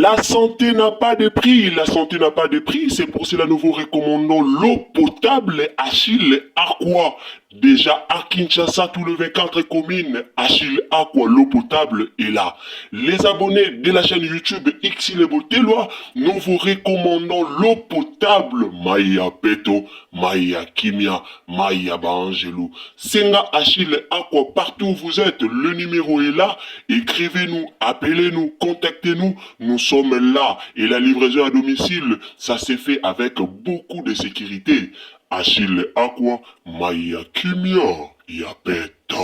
La santé n'a pas de prix, la santé n'a pas de prix, c'est pour cela nous vous recommandons l'eau potable Achille Aqua. Déjà à Kinshasa, tous les 24 communes, Achille Aqua, l'eau potable est là. Les abonnés de la chaîne YouTube Xile Botelwa, nous vous recommandons l'eau potable Maya Peto, Maya Kimia, Maya Baangelou. Senga Achille Aqua, partout où vous êtes, le numéro est là. Écrivez-nous, appelez-nous, contactez-nous. Nous sommes là. Et la livraison à domicile, ça s'est fait avec beaucoup de sécurité. Achille Aqua, Maya Kimia, Yapeta.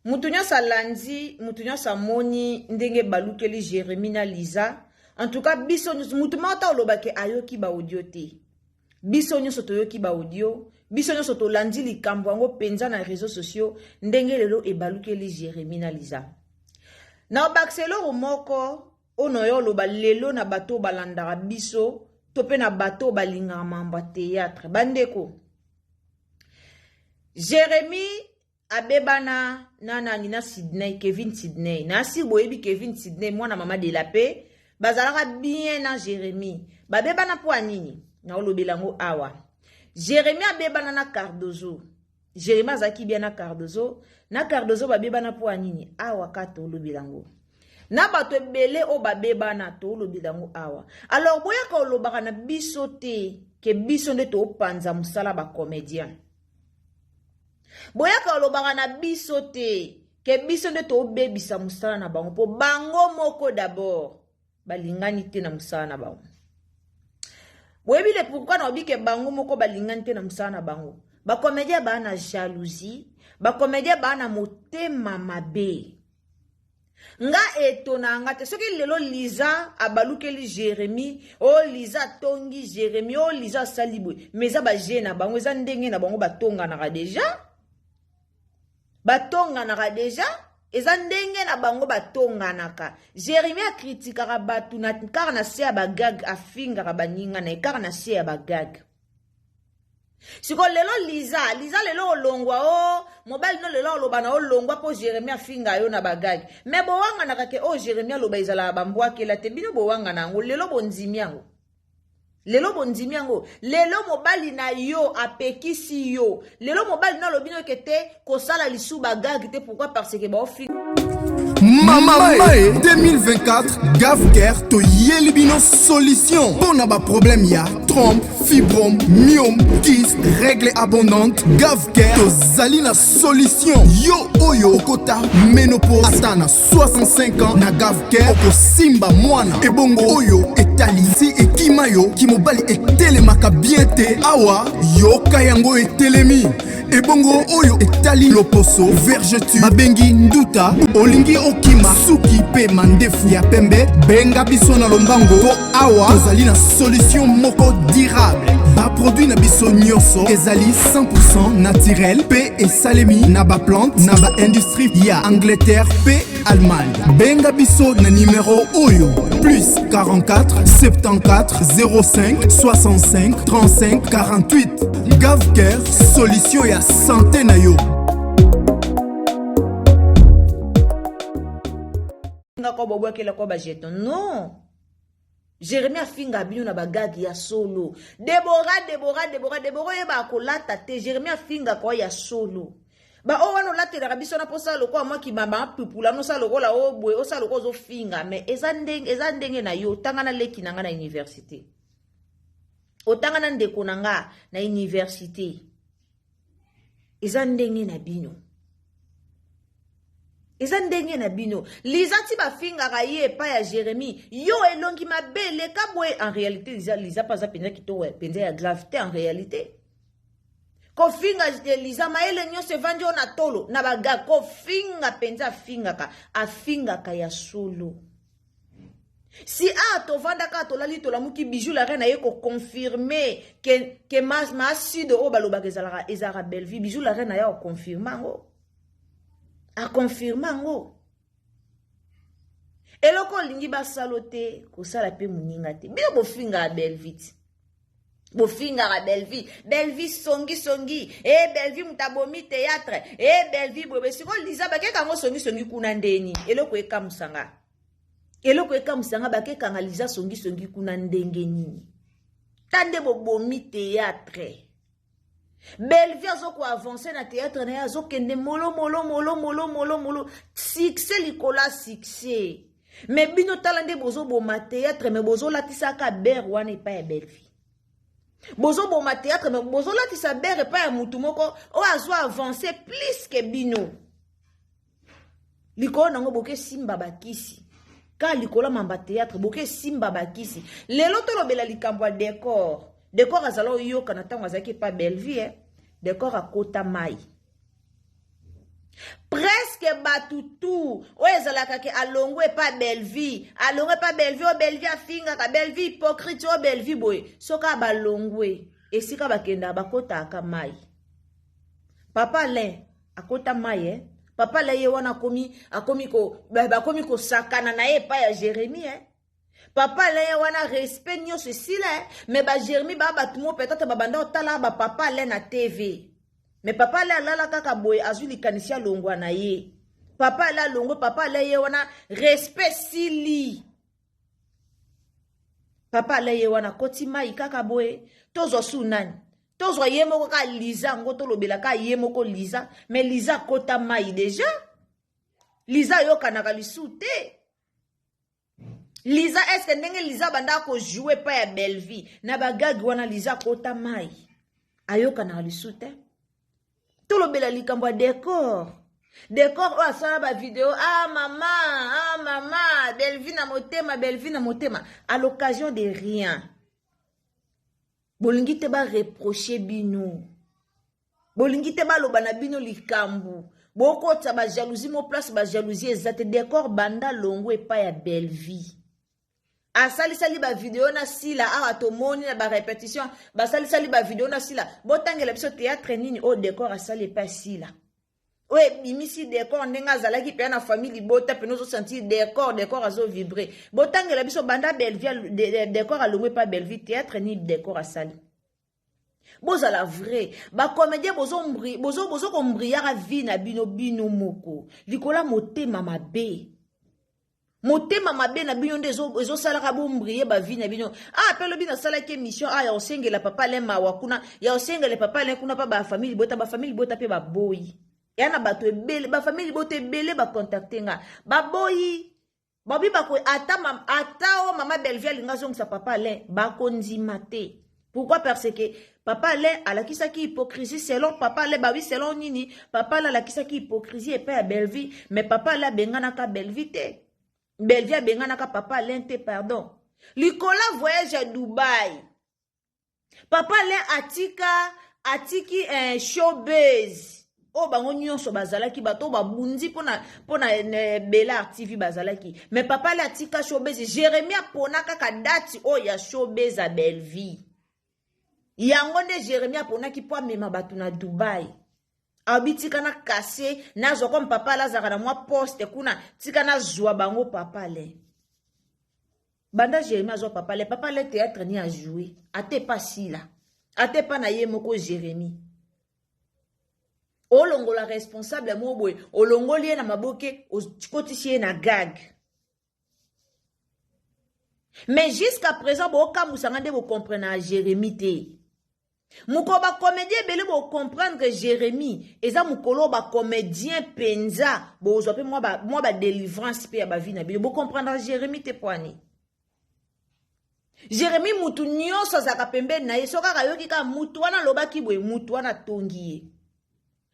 Moto nyonso alandi, moto nyonso amoni ndenge balukeli Jeremie na Liza. En tout cas, biso nyonso, moto moko ata oloba ke ayoki ba audio te. Biso nyonso toyoki ba audio, biso nyonso tolandi likambo yango mpenza na réseaux sociaux ndenge lelo ebalukeli Jeremie na Liza. Na obakisa eloko moko oyo na yo oloba lelo na bato oyo balandaka biso to mpe na bato oyo balingaka mambo ya théâtre. Bandeko, Jeremie abebana na nani na Sydney, Kevin Sydney. Na si boyebi Kevin Sydney mwana mama de la paix, bazalaka bien na Jérémie. Babebana mpo ya nini? Na olobela yango awa. Jérémie abebana na Cardozo. Jérémie azalaki bien na Cardozo. Na Cardozo babebana mpo ya nini? Awa ka tolobela yango. Na bato ebele oyo babebana tolobela yango awa. Alors boyaka olobaka na biso te ke biso nde topanza mosala ba comédien. Boyaka olobaka na biso te ke biso nde tobebisa mosala na bango, mpo bango moko d'abord balingani te na mosala na bango. Boyebi le pourquoi na obi ke bango moko balingani te na mosala na bango. Ba comédien ba na jalousie, ba comédien ba na motema mabe. Nga etona nga te soki lelo Liza abalukeli Jérémie, o Liza atongi Jérémie, o Liza asali boye, mais eza ba jeu na bango, eza ndenge na bango batonganaka déjà. Batonganaka déjà, eza ndenge na bango batonganaka. Jérémie akritikaka bato na kaka na se ya ba gag, afingaka baninga na ye kaka na se ya ba gag. Siko lelo Liza, Liza lelo olongwa o mobali no lelo oloba na olongwa po Jérémie afinga yo na bagag. Mais bowanganaka ke o Jérémie aloba ezala bambwakela te, bino bowangana yango lelo bondimi yango. Lelo bondimi yango. Lelo mobali na yo apekisi yo. Lelo mobali no alobi no ke te kosala lisu bagag te, pourquoi? Parce que ba ofinga. Mama Mae 2024 Gavcare toyeli bino solution mpona ba problème ya trompe, fibrome, myome, kyste, règle abondante. Gavcare tozali na solution. Yo oyo okota ménopause ata na 65 ans, na Gavcare okosimba mwana. Ebongo oyo etali si ekima yo kimobali etelemaka bien te, awa yoka yango etelemi. Ebongo oyo etali loposo vergeture babengi nduta, olingi okima suki mpe mandefu ya pembe, benga biso na lombango mpo awa tozali na solution moko durable. Baproduit na biso nyonso ezali 100% naturel mpe esalemi na baplante na baindustrie ya Angleterre mpe Allemagne. Benga biso na numero oyo plus 44 74 05 65 35 48. Gavcare, solution ya santé na yo. Ko bobwakela ko ba jeton. Non. Jérémie afinga bino na bagag ya solo. Deborah, Deborah, Deborah, Deborah oyeba akolata te. Jérémie afinga ko ya solo. Ba oyo wana olatelaka biso na posa lokola mwa kibamba apupula nosala lokola oyo boye, osala lokola ozofinga, mais eza ndenge, eza ndenge na yo. Otanga na leki na nga na université, otanga na ndeko na nga na université, eza ndenge na bino, eza ndenge na bino. Liza ti bafingaka ye epai ya Jérémie, yo elongi mabe leka boye. En réalité Liza, Liza mpe aza mpenza kitoko mpenza ya grave te. En réalité kofinga Liza mayele nyonso evandi oyo na tolo na baga, kofinga mpenza afingaka, afingaka ya solo. Si a tovandaka tolali tolamuki, Bijou la reine aye koconfirme ke, ke ma, ma sud oyo balobaka ezalaka, ezalaka Bellevue. Bijou la reine aya koconfirme yango, aconfirme yango. Eloko olingi basalo te, kosala mpe moninga te. Bino bofingaka Bellevue ti. Bofingaka Bellevue, Bellevue songi songi, e Bellevue moto abomi théâtre, e Bellevue boye. Sikoyo Liza bakeka yango songi songi kuna ndeni? Eloko ekamusanga, eloko ekamusanga, bakekanga Liza songi songi kuna ndenge nini? Ta nde bobomi théâtre. Bellevue azokoavance na théâtre na ye, azokende molo molo molo molo molo molo, succès likolo ya succès. Mais bino, tala nde bozoboma théâtre, mais bozolatisaka bere wana epai ya Bellevue. Bozoboma théâtre, mais bozolatisa bere epai ya mutu moko oyo azwa avance plus que bino. Likolo nango boke simba bakisi ka likolo mamba théâtre, boke simba bakisi. Lelo tolobela likambo ya Décor. Décor azala oyoka na ntango azalaki epa Bellevue, eh? Décor akota mai presque bato tu oyo ezalaka ke alongwe epa Bellevue, alongwe epa Bellevue, oyo Bellevue afingaka, Bellevue hypocrite, oyo Bellevue boye. Soki balongwe, esika bakendaka bakotaka mai. Papa Alain akota mai, eh? Papa Alain ye wana akomi akomi ko bakomi kosakana na ye epai ya Jérémie, eh? Papa Alain ye wana respect nyonso esila, eh? Mais baJérémie baa bato mo peut-être babanda otala bapapa Alain na TV. Mais papa Alain alala kaka boye, azwi likanisi, alongwa na ye. Papa Alain alongwe, papa Alain ye wana respect sili. Papa Alain ye wana akoti mai kaka boye. Tozwa su nani? Tozwa ye moko kaka Liza yango, tolobela kaka ye moko Liza. Mais Liza akota mai déjà. Liza ayokanaka lisu te. Liza, est-ce ndenge Liza banda kojouer epai ya Bellevue na bagagi wana, Liza akota mai, ayokanaka lisu te. Tolobela likambo ya Décor. Décor oyo asala bavideo: "Ah mama, ah mama, Bellevue na motema, Bellevue na motema", à l'occasion de rien. Bolingi te bareproche bino, bolingi te baloba na bino likambo, bokotisa bajalousie mo place bajalousie eza te. Décor banda longo epai ya Bellevue, asalisali bavideo na Sila. Awa tomoni na barépétition, basalisali bavideo na Sila. Botangela biso théâtre nini oyo Décor asali epai Sila oyo ebimisi Décor ndenge azalaki mpenza na famille libota pene? Ozosentir Décor, Décor azovibre. Botangela biso banda Bellevue, Décor alongwe epai Bellevue, théâtre nini Décor asali? Bozala vrai bacomédien, bozokombriaka vie na bino bino moko likolo ya motema mabe. Motema mabe na bino nde ezosalaka bombrie bavie na bino. Ah, mpe lobi nasalaki émission, ah, ya kosengela papa Alain mawa kuna, ya kosengela papa Alain kuna mpa bafamille libota. Bafamille libota mpe baboyi ya na bato ebele, bafamille libota ebele bacontacte nga, baboyi. Babi bako ata, ata o mama Bellevue alingi azongisa papa Alain, bakondima te. Pourquoi? Parce que papa Alain alakisaki hypocrisie selon papa Alain. Babi selon nini? Papa Alain alakisaki hypocrisie epai ya Bellevue, mais papa Alain abenganaka Bellevue te, Bellevue abenganaka papa Alain te, pardon. Likolo voyage ya Dubai, papa Alain atika, atiki showbase oyo bango nyonso bazalaki, bato oyo babundi mpona Belar TV bazalaki. Mais papa Alain atika showbase. Jérémi apona kaka date oyo ya showbase ya Bellevue, yango nde Jérémi aponaki mpo amema bato na Dubai. Abi tika na kase nazwa comme papa Alain azalaka na mwa poste kuna, tika nazwa bango. Papa Alain, banda Jérémi azwa papa Alain, papa Alain théâtre ni ajoue ate epa Sila, ate epa na ye moko Jérémi. Olongola responsable moko boye, olongoli ye na maboke, okotisi ye na gag. Mais jusqu'à présent bokambwisanga nde bocomprendre na Jérémi te. Mokolo bacomédien ebele bocomprendre Jérémi, eza mokolo oyo bacomédien mpenza bozwa mpe mwa badélivrance mpe ya bavie na bino. Bocomprendre Jérémi te po ani Jérémi, mutu nyonso azalaka pembeni na ye, so kaka ayoki kaka mutu wana alobaki boye, mutu wana atongi ye.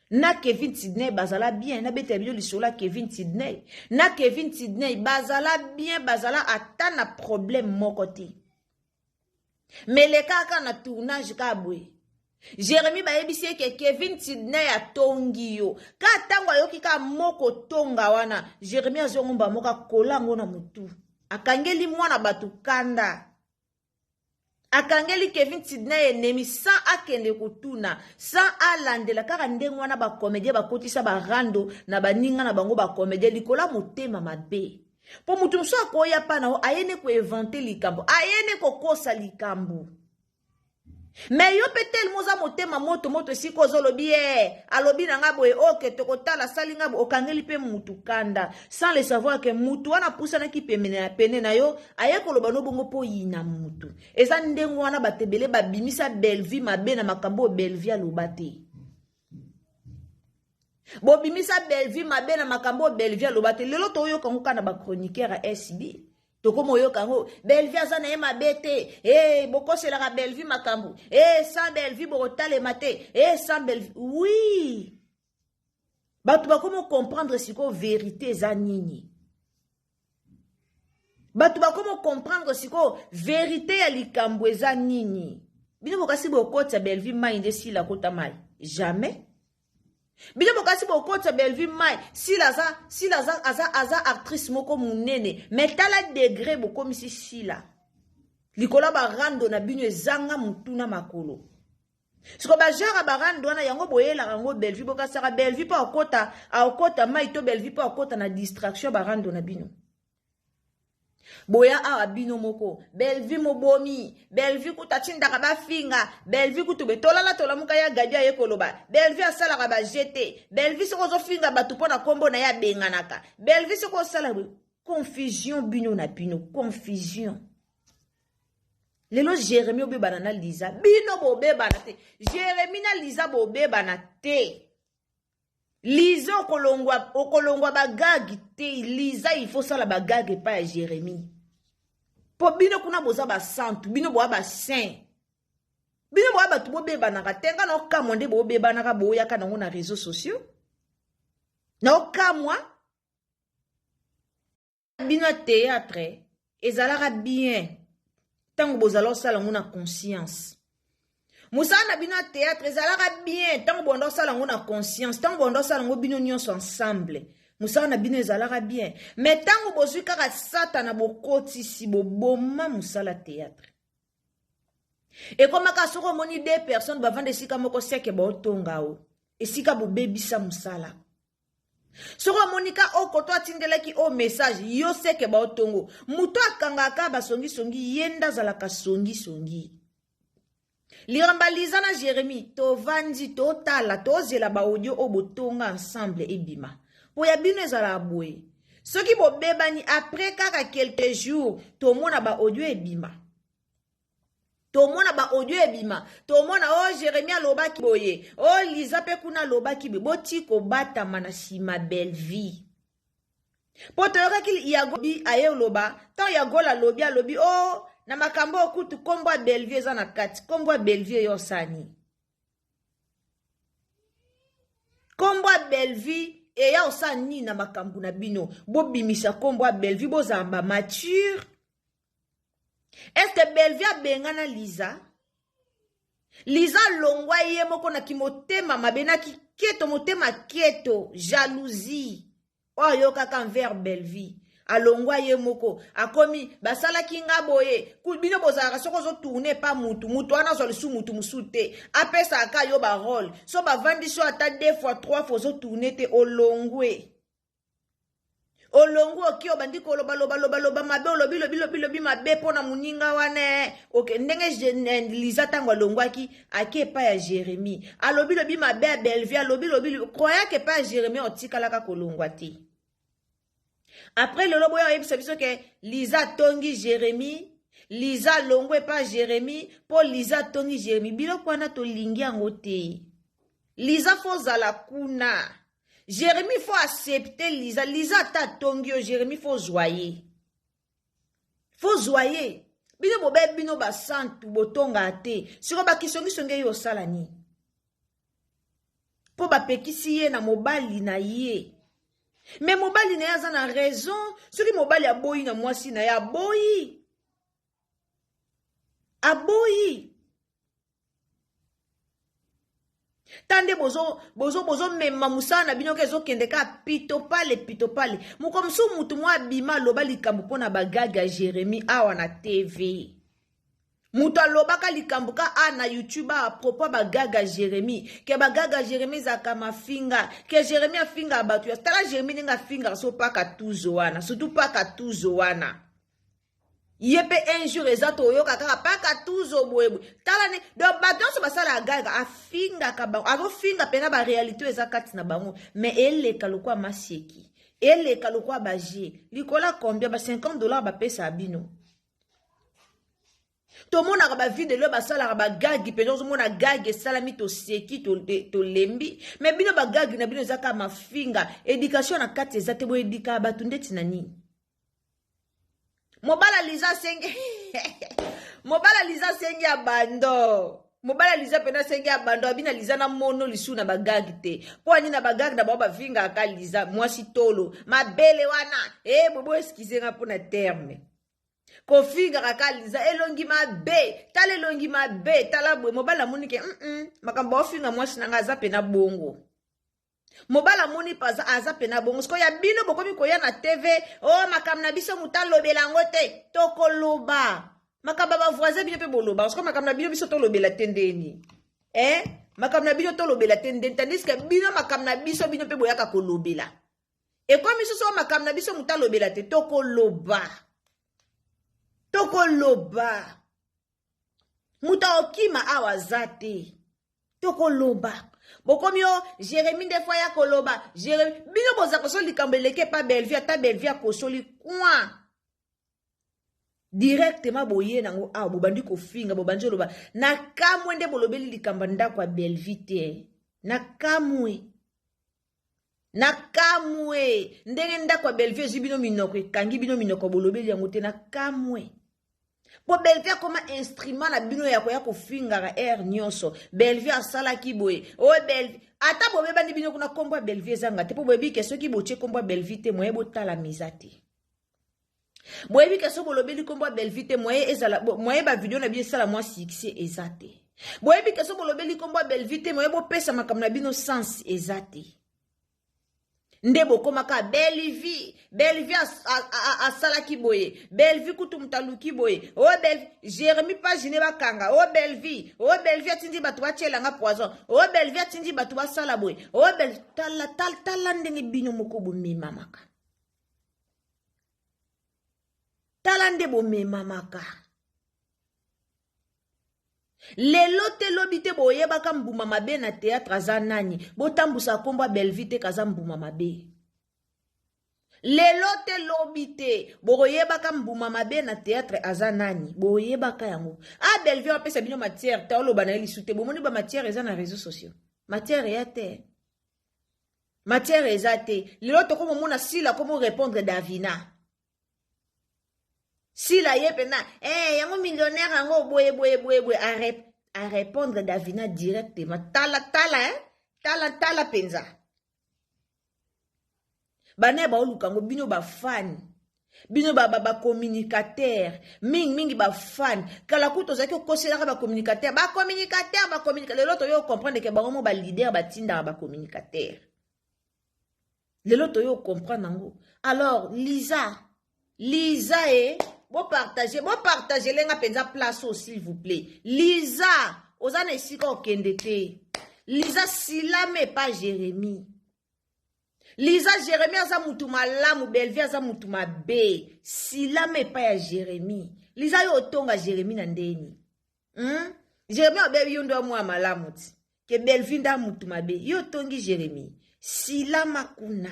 Na Kevin Sidney bazala bien. Nabetela bino lisolo ya Kevin Sidney. Na Kevin Sidney bazala bien, bazala ata na problème moko te. Mais leka kaka na tournage kaka boye, Jérémi bayebisi ye ke Kevin Sidney atongi yo. Ka ntango ayoki kaka moko tonga wana, Jérémi azongomba moko, akola yango na motu, akangeli mwana bato kanda, akangeli Kevin Sidney ennemi sans akende kotuna, sans alandela. Kaka ndenge wana bacomédien bakotisa barando na baninga na bango bacomédien likolo ya motema mabe. Mpo motu mosusu akoya mpa na yo, ayene koinventer likambo, ayene kokosa likambo. Me yo mpe telema oza motema moto moto, esika ozolobi ye eh, alobi na nga boye, oke tokotala, asali nga boye, okangeli mpe mutu kanda sans le savoir ke mutu wana apusanaki pemene na pene na yo, aye koloba no bongo mpo oyina mutu. Eza ndenge wana bato ebele babimisa Bellevue mabe na makambo oyo Bellevue aloba te. Bobimisa Bellevue mabe na makambo oyo Bellevue aloba te. Lelo toyoka yango kaka na bachroniqueur ya SB. Tokoma oyoka yango Bellevue aza na ye mabe te. Eh, bokoselaka Bellevue makambo. Eh, sans Bellevue bokotalema te. Eh, sans Bellevue. Oui. Bato bakoma comprendre sikoyo verite eza nini. Bato bakoma comprendre sikoyo verite ya likambo eza nini. Bino bokasi bokotisa Bellevue mai nde Sila akota mai. Jamais. Bino bokasi bokotisa Bellevue mai, Sila aza, Sila aza, aza, aza actrice moko munene. Mais tala degré bokomisi Sila. Likolo ya barando na bino ezanga mutu na makolo. Siko ba genre ya barando wana yango boyelaka yango Bellevue, bokasaka Bellevue mpo akota, akota mai to Bellevue mpo akota na distraction barando na bino. Boya awa bino moko Bellevue mobomi, Bellevue kutu atindaka bafinga Bellevue kutu be tolala tolamuka ya Gabi aye koloba Bellevue asalaka ba jete Bellevue soki ozofinga bato mpo na kombo na ye abenganaka Bellevue soki osala confusion bino na bino confusion. Lelo Jérémie obebana na Liza, bino bobebana te. Jérémie na Liza bobebana te. Liza okolongwa, okolongwa bagage te. Liza il faut sala bagage epai ya Jérémie. Po bino kuna boza basantu, bino boa ba saint. Bino boa bato bobebanaka te. Nga na okamwa nde bobebanaka, boyaka nango na réseaux sociaux. Na okamwa bino ya théâtre ezalaka bien ntango bozala osala yango na conscience. Mosala na bino ya théâtre ezalaka bien ntango bonda osala yango na conscience, ntango bonda osala yango bino nyonso ensemble, mosala na bino ezalaka bien. Mais ntango bozwi kaka satana bokotisi boboma mosala théâtre. Ekomaka soki omoni deux personnes bavanda esika moko seke baotonga o esika bobebisa mosala. Soki omoni ka o koto atindelaki o message yo seke baotongo, moto akangaka basongisongi ye nde azalaka songisongi. Liramba Liza na Jérémie tovandi totala tozela ba audio oyo botonga ensemble ebima. Po ya bino ezalaka boye. Soki bobebani après kaka quelques jours tomona ba audio ebima. Tomona ba audio ebima, tomona oh Jérémie alobaki boye, oh Liza pe kuna alobaki boye. Boti kobatama na sima Bellevue. Po toyokaki Yago bi aye oloba, tant Yago alobi alobi oh na makambo oyo kutu kombo ya Bellevue eza na kati, kombo ya Bellevue yo osani. Kombo ya Bellevue eya osala nini na makambo na bino? Bobimisa kombo ya Bellevue, bozala ba mature. Est-ce que Bellevue abengana Liza? Liza longwa ye moko na kimotema mabe na kiketo, motema keto, jalousie. Oyo ayokaka envers Bellevue. Alongwa ye moko akomi basalaki nga boye. Bino bozalaka soki ozo tourner pa mutu, mutu wana azwa lisusu mutu mosusu te. Apesaka yo ba rôle. So bavandi so ata 2 fois 3 fois ozo tourner te, olongwe. Olongwe oki obandi koloba loba loba loba mabe, olobi lobi lobi lobi mabe mpona moninga wana. Ok, ndenge Liza ntango alongwaki ake epai ya Jérémie, alobi lobi mabe ya Bellevue, alobi lobi croyaka epai ya Jérémie otikalaka kolongwa te. Après lelo boya oyebisa biso ke Liza atongi Jérémie, Liza alongwe epai ya Jérémie mpo Liza atongi Jérémie. Biloko wana tolingi yango te. Liza fo ozala kuna. Jérémie faut accepter Liza. Liza ata atongi yo, Jérémie faut zwa ye. Faut zwa ye. Bino bobe bino basantu botonga te. Siko bakisongisongi yo osala nini? Po bapekisi ye na mobali na ye. Mais mobali na ye aza na raison. Soki mobali aboyi na mwasi na ye, aboyi. Aboyi. Tande bozo bozo bozo mema musala na bino ke ezokende ka pitopale pitopale. Moko mosusu mutu mwa abima aloba likambo mpo na bagaga ya Jérémie awa na TV. Mutu alobaka likambo ka a na YouTube a propos bagaga ya Jérémie, ke bagaga ya Jérémie ezalaka mafinga, ke Jérémie afingaka bato ya tala Jérémie ndenge afingaka so paka tuzo wana, surtout paka tuzo wana. Ye mpe un jour eza toyoka kaka paka tuzo boyeboye. Tala ne donc bato nyonso basalaka gag afingaka bango, azofinga mpena baréalité eza kati na bango, mais eleka lokola maseki, eleka lokola baje likolo ya combien ba 50 $ bapesaka bino. Tomonaka bavideo basalaka bagag mpenza, ozomona gag esalami, toseki, tolembi. Mais bino bagag na bino eza kaka mafinga, éducation na kati eza te. Boyedikaka bato ndeti na nini? Mobala Liza asenge, mobala Liza asengi ya bando, mobala Liza mpena asengi ya bando. Abina Liza na mono lisu na bagag te. Mpo ani na bagag na bango bafingaka Liza mwasi tolo mabele wana. E bobo, excuse nga mpona terme kofingaka ka Liza elongi mabe. Tala elongi mabe, tala boye. Mobali amoni ke makambo aofinga mwasi na nga aza pena bongo. Mobali amoni paza aza pena bongo. Sikoyo ya bino bokomi koya na TV o oh, makambo na biso moto alobela yango te. Tokoloba makambo ya bavoisin, bino mpe boloba. Sikoyo makambo na bino biso tolobela te ndeni, eh? Makambo na bino tolobela te ndeni, tandis que bino makambo na biso bino mpe boyaka kolobela. Ekomi susu oyo makambo na biso moto alobela te. Tokoloba, tokoloba, moto akokima awa aza te. Tokoloba. Bokomi o Jérémi nde fo ya koloba Jérémi. Bino boza koso likambo eleki epa Bellevue, ata Bellevue akosoli coin directement, boye nango awa, bobandi kofinga, bobandi oloba. Na kamwe nde bolobeli likambo ya ndako ya Bellevue te. Na kamwe, na kamwe ndenge ndako ya Bellevue ezwi bino minoko, ekangi bino minoko, bolobeli yango te. Na kamwe mpo Bellevue akoma instrument na bino ya koya kofingaka aire nyonso. Bellevue asalaki boye, oyo Bellevue, ata bobebani bino kuna, nkombo ya Bellevue ezanga te, mpo boyebi ke soki botie nkombo ya Bellevue te, moye botala miza te. Boyebi ke so bolobeli nkombo ya Bellevue te, moye ezala moye bavideo na bino esala mwa succès eza te. Boyebi ke so bolobeli nkombo ya Bellevue te, moye bopesa makambo na bino sens eza te. Nde bokomaka Bellevue, Bellevue asalaki boye, Bellevue kutu moto aluki boye, o Bellevue, Jérémi page ne bakanga, o Bellevue, o Bellevue atindi bato batielanga poison, o Bellevue atindi bato basala boye, o Bellevue. Tala, tala, tala ndenge bino moko bomemamaka, tala nde bomemamaka. Lelo te, lobi te, boyebaka mbuma mabe na théâtre aza nani. Botambusa nkombo ya Bellevue te, kaza mbuma mabe. Lelo te, lobi te, bokoyebaka mbuma mabe na théâtre aza nani. Boyebaka yango. A Bellevue apesa bino matière te, oloba na ye lisu te. Bomoni bamatière eza na réseaux sociaux, matière eya te, matière eza te. Lelo tokomomona Sila komo répondre Davina. Sila ye mpena eh, yango millionnaire yango boye boye boye boye, arépondre Davina directement. Tala, tala, eh? Tala, tala mpenza bana baoluka yango. Bino bafani, bino bacommunicateur ba, ba mingimingi bafani. Kala kutu tozalaki kokoselaka bacommunicateur, bacommunicateur, bacommunicateur. Lelo toyo comprendre ke bango mo baleader batindaka bacommunicateur. Lelo toyo comprendre yango. Alors Liza, Liza e bopartage, bopartage lenga mpenza place oyo, s'il vous plaît. Liza oza na esika okende te. Liza, silame epa Jérémi. Liza, Jérémi aza mutu malamu, Bellevue aza mutu mabe. Silama epai ya Jérémi. Liza, yo otonga Jérémi na ndeni, Jérémi abebi yo ndo mwa malamu ti ke Bellevue nda mutu mabe. Yo otongi Jérémi, silama kuna.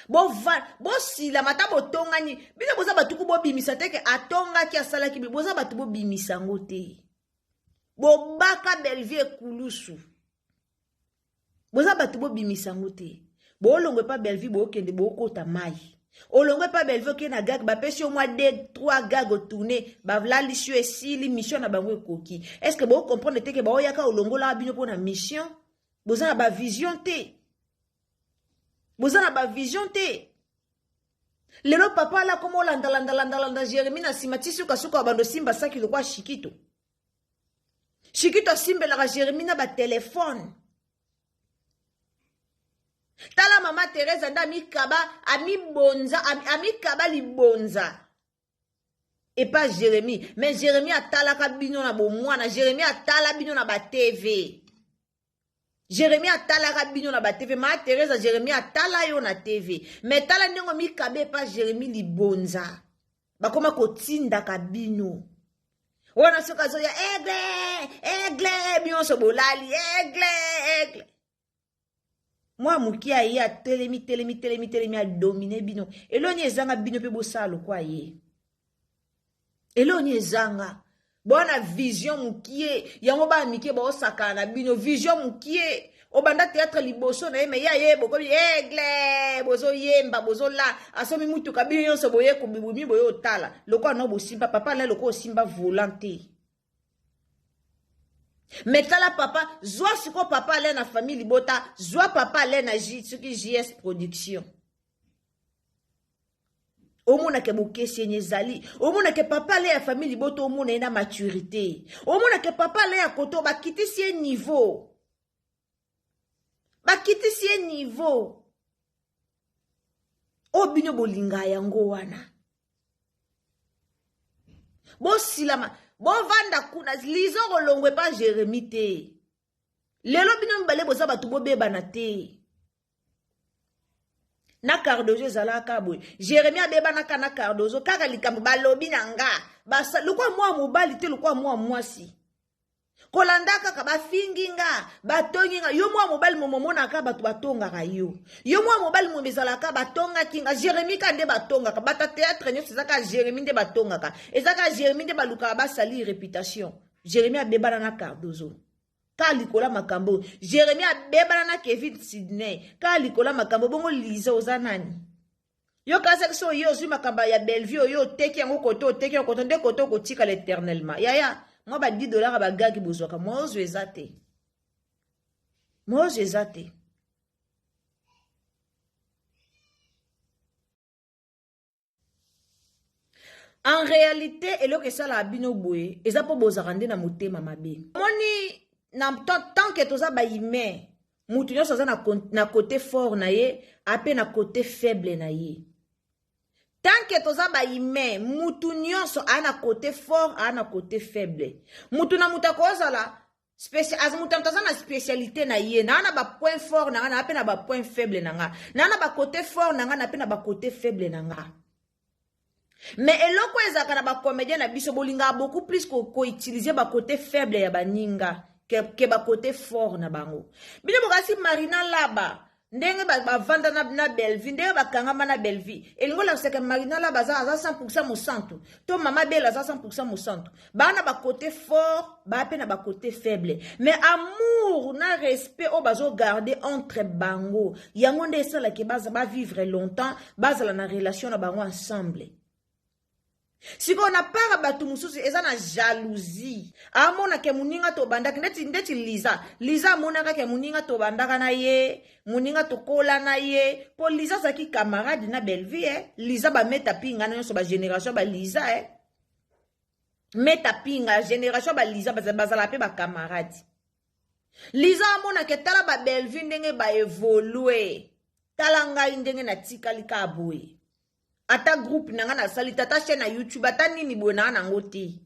Bosilama ata botongani bino, boza batuku bobimisa te ke atongaki asalaki. Boza bato bobimisa yango te, bobaka Bellevue ekulusu. Boza bato bobimisa yango te. Boolongwa epa Bellevue, bookende bookota mai. Olongwa epa Bellevue, okende na gag, bapesi yo mwa 2 3 gag, otourne, balalisi yo, esili, mission na bango ekoki. Est ce que bocomprendre te ke baoyaka olongolaka bino mpo na mission? Boza na bavision te, boza na bavision te. Lelo papa ala koma olandalandalandalanda Jérémi na nsima ti sukasuka ya bando osimba saki lokwa Shikito. Shikito asimbelaka Jérémi na batelefone. Tala mama Teresa nde amikaba, amibonza, amikaba libonza epa Jérémi. Mais Jérémi atalaka bino na bomwana, Jérémi atala bino na batv, Jérémi atalaka bino na batv. Maa Teresa, Jérémi atala yo na TV, mais tala ndenge omikabe epa Jérémi libonza. Bakoma kotindaka bino. Wana soki azoya aigle, aigle, bino bolali aigle, aigle. Mwa moke aye atelemi telemi telemi telemi adomine bino. Eloni ezanga bino mpe bosala lokwa ye. Eloni ezanga. Bwana vision mokie, yango bana mike baosakana na bino vision mokie. Obanda théâtre liboso na ye me ye aye bokomi aigle, bozoyemba, bozola, asomi mutuka bino nyonso boye kobibumi boye otala. Lokola no bosimba papa na lokola osimba volant te. Mais tala papa, zwa siko papa ale na famille libota, zwa papa ale na J, soki JS production. Omonake bokeseni ezali, omonake papa ale ya famille libota, omona ye na maturité, omonake papa ale ya koto bakitisi ye niveau, bakitisi ye niveau. Oyo bino bolinga yango wana. Bosilama, bovanda kuna, lizo kolongwe pa Jérémie te. Lelo bino mibale boza bato bobebana te. Na Cardozo ezalaka boye. Jérémie abebanaka na Cardozo kaka likambo balobi na nga. Basa lokwa mwa mobali te lokwa mwa mwasi. Kolanda kaka bafingi nga, batongi nga. Yo mwa mobali momomonaka bato batongaka yo. Yo mwa mobali momo ezalaka batongaki nga. Jérémie ka nde batongaka. Bata théâtre nyonso ezaka Jérémie nde batongaka. Ezaka Jérémie nde balukaka basali réputation. Jérémie abebana na Cardozo. Ka likola makambo. Jérémie abebana na Kevin Sidney. Ka likola makambo bongo Lisa oza nani? Yo kasaki so yo ozwi makambo ya Bellevue oyo oteki yango koto oteki yango koto nde koto okotikala éternellement. Yaya, mwa ba 10 $ ba gagi bozwaka mwa ozwa eza te. Mwa ozwa eza te. En réalité, eloko esalaka bino boye, eza po bozalaka nde na motema mabe. Moni na tant que toza ba humain, mutu nyonso aza na côté fort na ye, ape na côté faible na ye. Tant que toza ba humain, mutu nyonso a na côté fort, a na côté faible. Mutu na mutu akozala mutu aza na spécialité na ye, na na ba point fort na nga, na pe na ba point faible na nga, na na ba côté fort na nga, na pe na ba côté faible na nga. Mais eloko ezalaka na ba comédien na biso bolingaka beaucoup plus ko utiliser ba côté faible ya baninga ke ba côté fort na bango. Bino bokasi Marina Laba ndenge bavanda na Bellevue, ndenge bakangama na Bellevue, elingo lakisaka Marina Laba aza 100% mosantu, to Mama Bella aza 100% mosantu. Ba na ba côté fort, ba pe na ba côté faible. Mais amour na respect oyo bazo garder entre bango, yango nde esalaka baza ba vivre longtemps, bazala na relation na bango ensemble. Sikoyo na para bato mosusu eza na jalousie. Amonaka moninga tobandaka ndeti Liza. Liza amonaka ke moninga tobandaka na ye, moninga tokola na ye. Po Liza azalaki camarade na Bellevue, eh. Liza ba meta pinga na nyonso ba génération ba Liza, eh. Meta pinga génération ba Liza bazala pe ba camarade. Liza amonaka tala ba Bellevue ndenge ba évoluer. Tala ngai ndenge natikali ka boye. Ata groupe nanga na sali tata chaîne na YouTube ata nini boye na nango te.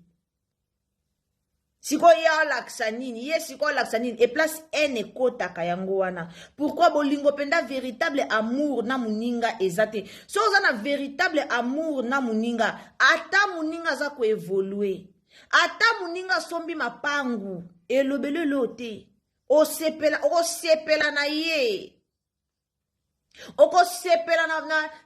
Siko ya laksa nini, ye siko laksa nini et place N ekotaka yango wana. Pourquoi bolingo penda véritable amour na muninga ezate. So oza na véritable amour na muninga, ata muninga aza ko évoluer. Ata muninga sombi mapangu elobelo lote. Osepela, osepela na ye. Okosepela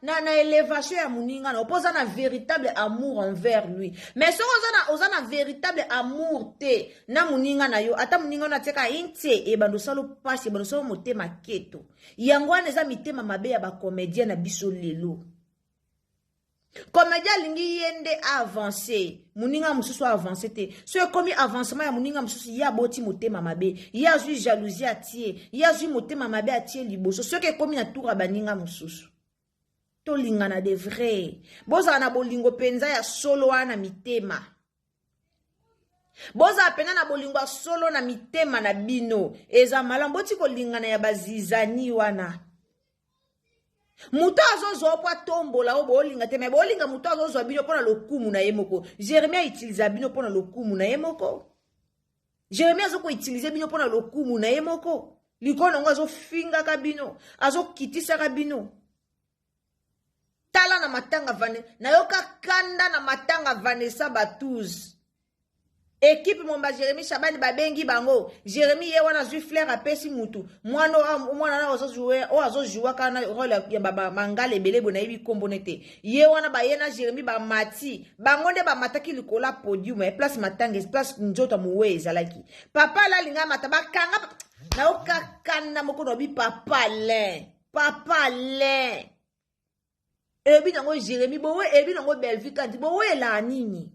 na élévation ya muninga na opoza na véritable amour envers lui. Mais soki oza na véritable amour te na muninga na yo, ata muninga na tiaka intie e bando salo passe, bando salo motema keto. Yango wana eza mitema mabe ya ba comédien na biso lelo. Comédien alingi ye nde avancer, muninga mosusu avancer te. So ekomi avancement ya muninga mosusu, ye aboti motema mabe, ye azwi jalousie atie, ye azwi motema mabe atie liboso. Soki ekomi na tour ya baninga mosusu, tolingana de vrai. Bozala na bolingo penza ya solo wana mitema. Bozala penza na bolingo ya solo na mitema na bino. Eza malamu boti kolingana ya bazizani wana. Moto azozwa po atombola oyo bolinga te, mais bolinga moto azozwa bino mpona lokumu na ye moko. Jérémie a utilise bino mpona lokumu na ye moko. Jérémie azoko utiliser bino mpona lokumu na ye moko. Likolo nango azofingaka bino, azokitisaka bino. Tala kanda na matanga Vanessa, nayoka kanda na matanga Vanessa Batuz. Ekipe momba Jérémie Shabani babengi bango. Jérémie ye wana azwi fleur apesi mutu. Mwana mwana na ozo jouer, o azo jouer kana rôle ya ba mangala ebele bo nayebi kombo nete. Ye wana ba ye na Jérémie ba mati. Bango nde ba mataki likolo ya podium, eh, place matanga, place nzoto ya mowe ezalaki. Papa la linga mata bakanga nayoka kanda moko na bi papa Alain. Papa Alain. Eyebi nango Jérémie bowe eyebi nango Bellevue kandi bowelaa nini?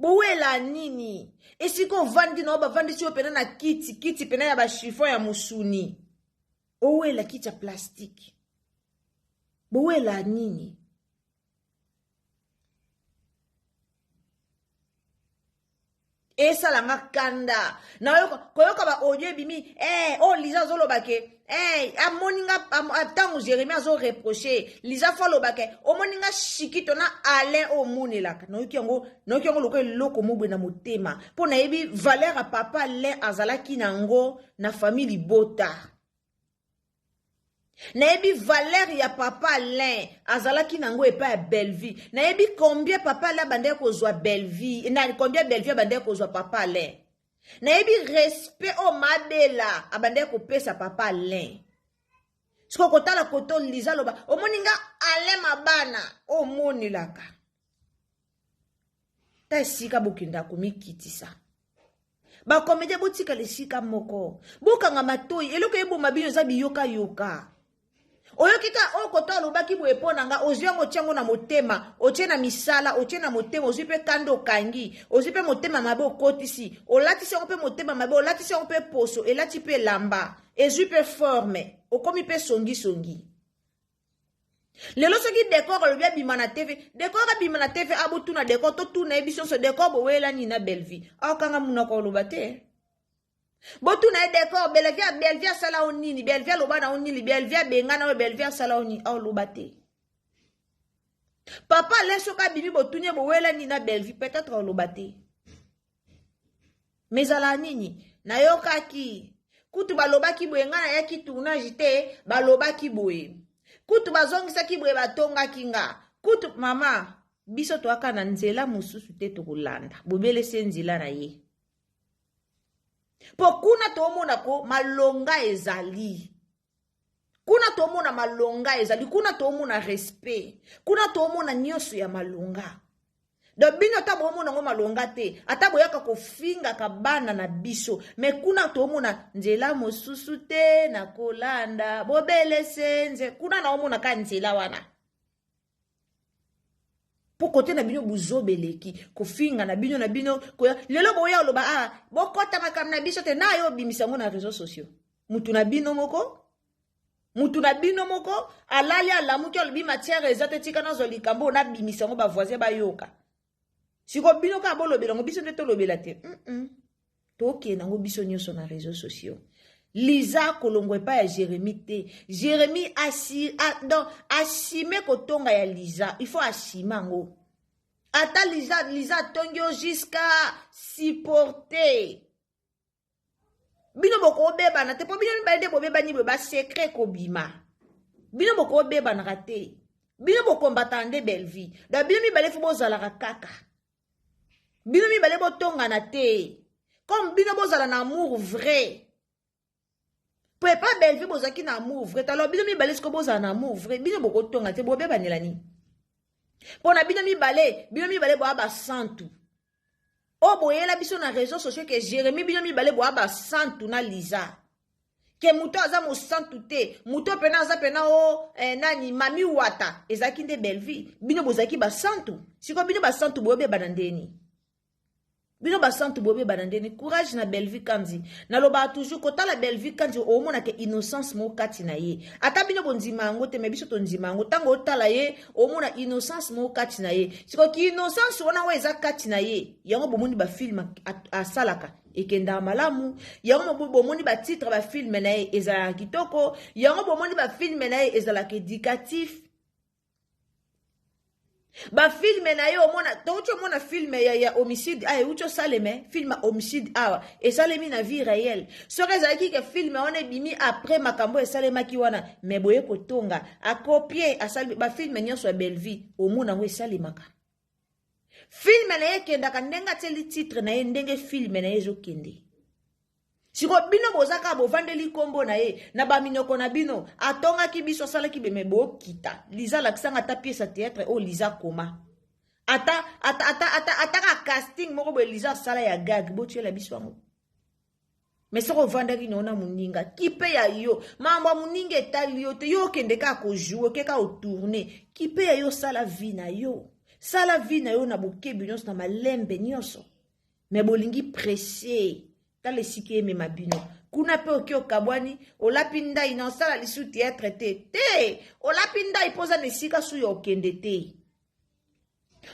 Bowela nini? Esika ovandi na yo bavandisi yo pena na kiti, kiti pena ya bachiffon ya mosuni. Owela kiti ya plastique. Bowela nini? Esala nga kanda. Nayoka koyoka ba audio ebimi, eh, oh Liza azoloba ke, eh, amoni nga ntango Jérémie azo reprocher, Liza fo aloba ke, omoni nga Shikito na Alain oyo omonelaka. Nayoki yango, nayoki yango lokola eloko mobwe na motema. Mpo nayebi valeur ya papa Alain azalaki nango na famille libota. Nayebi valeur ya papa Alain azalaki nango epai ya Bellevue. Nayebi combien papa Alain abandaki kozwa Bellevue, na combien Bellevue abandaki kozwa papa Alain. Nayebi respect oyo Mabela abandaki kopesa papa Alain. Siko kotala koto Liza loba, omoni nga Alain Mabana omonelaka. Ta esika bokenda komikitisa. Ba comédien botikala esika moko. Bokanga matoi, eloko eboma bino eza biyoka yoka. Oyoki ka oyo koto alobaki boye mpo na nga, ozwi yango otie yango na motema, otie na misala, otie na motema, ozwi mpe kanda okangi, ozwi mpe motema mabe okotisi, olatisi yango mpe motema mabe, olatisi yango mpe poso, elati mpe elamba, ezwi mpe forme, okomi mpe songisongi. Lelo soki Decor alobi abima na TV, Decor abima na TV, abotuna Decor, totuna ye biso nyonso, Decor bowela nini na Bellevue? Akanga munoko oloba te. Botuna ye Decor, Bellevue, Bellevue asala o nini? Bellevue aloba na o nini? Bellevue abengana oyo, Bellevue asala o nini? Oloba te. Papa Alain soki abimi botuni ye bowela nini na Bellevue, peut-être oloba te. Mais ezala nini? Nayokaki kutu balobaki boye, ngai nayaki tournage te, balobaki boye. Kutu bazongisaki boye, batongaki nga. Kutu mama, biso toyaka na nzela mosusu te tokolanda. Bobele se nzela na ye. Po kuna tomona ko malonga ezali. Kuna tomona malonga ezali, kuna tomona respect, kuna tomona nyonso ya malonga. Donc bino ata bomona ngo malonga te, ata boyaka kofingaka bana na biso, mais kuna tomona nzela mosusu te na kolanda, bobele se nze, kuna na omona ka nzela wana. Po kote na bino buzoba eleki, kofinga na bino na bino, koya lelo boya oloba ah bokota makambo na biso te, na yo obimisa yango na réseaux sociaux. Mutu na bino moko, mutu na bino moko alali alamuki alobi matière eza te, tika nazwa likambo oyo nabimisa yango ba voisin bayoka. Siko bino kaka bolobela yango, biso nde tolobela te. Tokende yango biso nyonso na réseaux sociaux. Liza kolongwa epai ya Jérémie te. Jérémie asi, a, donc, asime kotonga ya Liza. Il faut asime yango. Ata Liza, Liza atongi yo jusqu'à supporter. Bino bokobebana te, po bino mibale nde bobebani boye, ba secret kobima. Bino bokobebanaka te. Bino bokombataka nde Bellevue. Donc bino mibale fo bozalaka kaka. Bino mibale botongana te. Comme bino bozala na amour vrai. Po epa Bellevue bozalaki na amour vrai. Alors bino mibale siko bozala na amour vrai. Bino bokotonga te, bobebanela nini? Po na bino mibale, bino mibale boya ba santu. Oyo boyela biso na réseaux sociaux ke Jérémie bino mibale boya ba santu na Liza. Ke moto aza mosantu te, moto pena aza pena o nani mami wata ezalaki nde Bellevue, bino bozalaki ba santu. Siko bino ba santu boyobebana ndeni. Bino ba santu boyobebana ndeni. Courage na Bellevue Kanzi. Nalobaka toujours kotala Bellevue Kanzi omona ke innocence mo kati na ye. Ata bino bondima yango te, mais biso tondima yango. Tango otala ye omona innocence mo kati na ye. Siko ki innocence wana oyo eza kati na ye, yango bomoni ba film asalaka ekendaka malamu, yango bomoni ba titre ba film na ye ezalaka kitoko, yango bomoni ba film na ye ezalaka éducatif. Ba film na ye omona, touti omona film ya homicide awa euti osalema, film ya homicide awa esalemi na vie réelle. Soki ezalaki ke film wana ebimi après makambo esalemaki wana, me boye kotonga akopie asali ba film nyonso ya Bellevue, omona yango esalemaka. Film na ye ekendaka ndenge atieli titre na ye, ndenge film na ye ezokende. Siko bino boza kaka bovandeli nkombo na ye na baminoko na bino, atongaki biso, asalaki beme, bokita. Liza alakisanga ata pièce ya théâtre oyo Liza koma, ata ata ata ata ata ka casting moko boye Liza asala ya gag, botiela biso yango. Me soki ovandaki na ona moninga, kipe ya yo, mambo ya moninga etali yo te. Yo okende kaka kojouer, oke kaka otourner, kipe ya yo, sala vie na yo, sala vie na yo na bokebi nyonso, na malembe nyonso. Me bolingi presse, tala esika emema bino kuna. Mpe oki okabwani, olapi ndai na osala lisu théâtre te. Te, olapi ndai mpo oza na esika su ya okende te,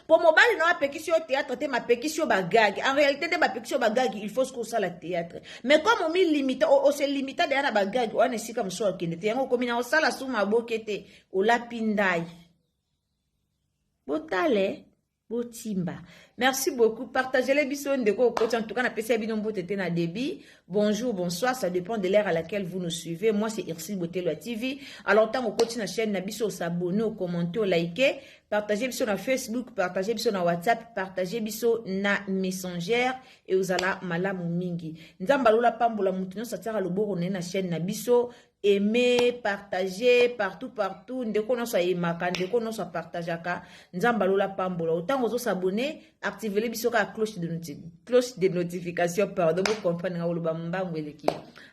mpo mobali na yo apekisi yo théâtre te, mapekisi yo bagag. En réalité nde bapekisi yo bagag, il faut soki osala théâtre, mais comme omilimita, ose limita deya na bagag wana, esika mosusu okende te. Yango okomi na osala su maboke te, olapi ndai. Botale, botimba. Merci beaucoup, partagez-les biso. Ndeko okoti, en tout cas napesi bino mbote te na débit. Bonjour, bonsoir, ça dépend de l'heure à laquelle vous nous suivez. Moi, c'est Ursule Botelo TV. Alors ntango okoti na chaîne na biso, os'abonner, ocommenter, oliker, partagez biso na Facebook, partagez biso na WhatsApp, partagez biso na Messenger e ozala malamu mingi. Nzambe alola pambola motu nyonso atiaka loboko na ye na chaîne na biso. Aimer, partager partout partout. Ndeko nyonso ayemaka, ndeko nyonso apartageaka, Nzambe alola pambola. Otango ozos'abonner, activele biso kaka cloche de notification. Pardon, bocomprendre nga, koloba mbangu eleki.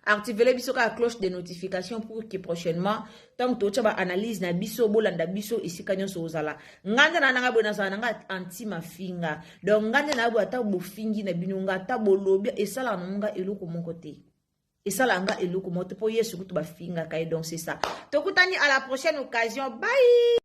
Activele biso kaka cloche de notification pour que prochainement, ntango totya baanalyse na biso, bolanda biso esika nyonso ozala. Nga nde na nanga boye, nazala nanga anti mafinga. Donc nga nde na boye, ata bofingi na bino nga, ata bolobi, esalaka na nga eloko moko te, esala nga eloko moko te, mpo Yesu kutu bafingaka ye. Donc c'est ça, tokutani à la prochaine occasion, bye.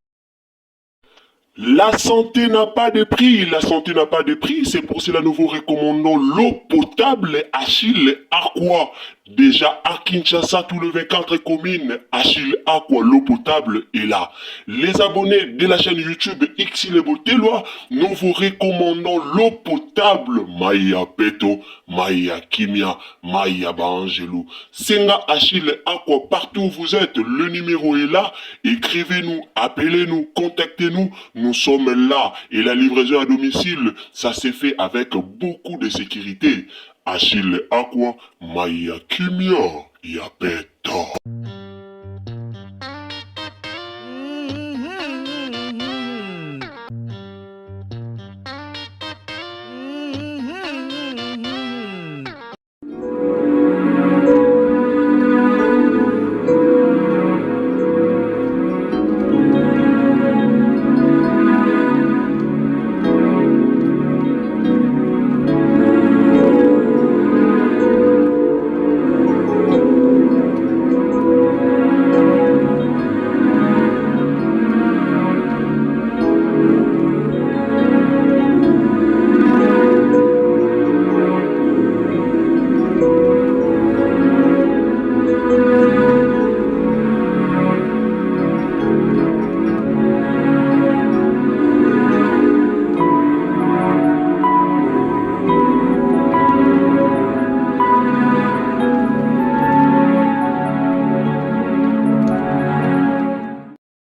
La santé n'a pas de prix, la santé n'a pas de prix, c'est pour cela nous vous recommandons l'eau potable Achille Aqua. Déjà à Kinshasa, tous les 24 communes, Achille Aqua, l'eau potable est là. Les abonnés de la chaîne YouTube Xile Boteloi, nous vous recommandons l'eau potable Maya Peto, Maya Kimia, Maya Baangelou. Senga Achille Aqua, partout où vous êtes, le numéro est là. Écrivez-nous, appelez-nous, contactez-nous. Nous sommes là. Et la livraison à domicile, ça s'est fait avec beaucoup de sécurité. Achille Aqua, Maya Kimia, Yapeto.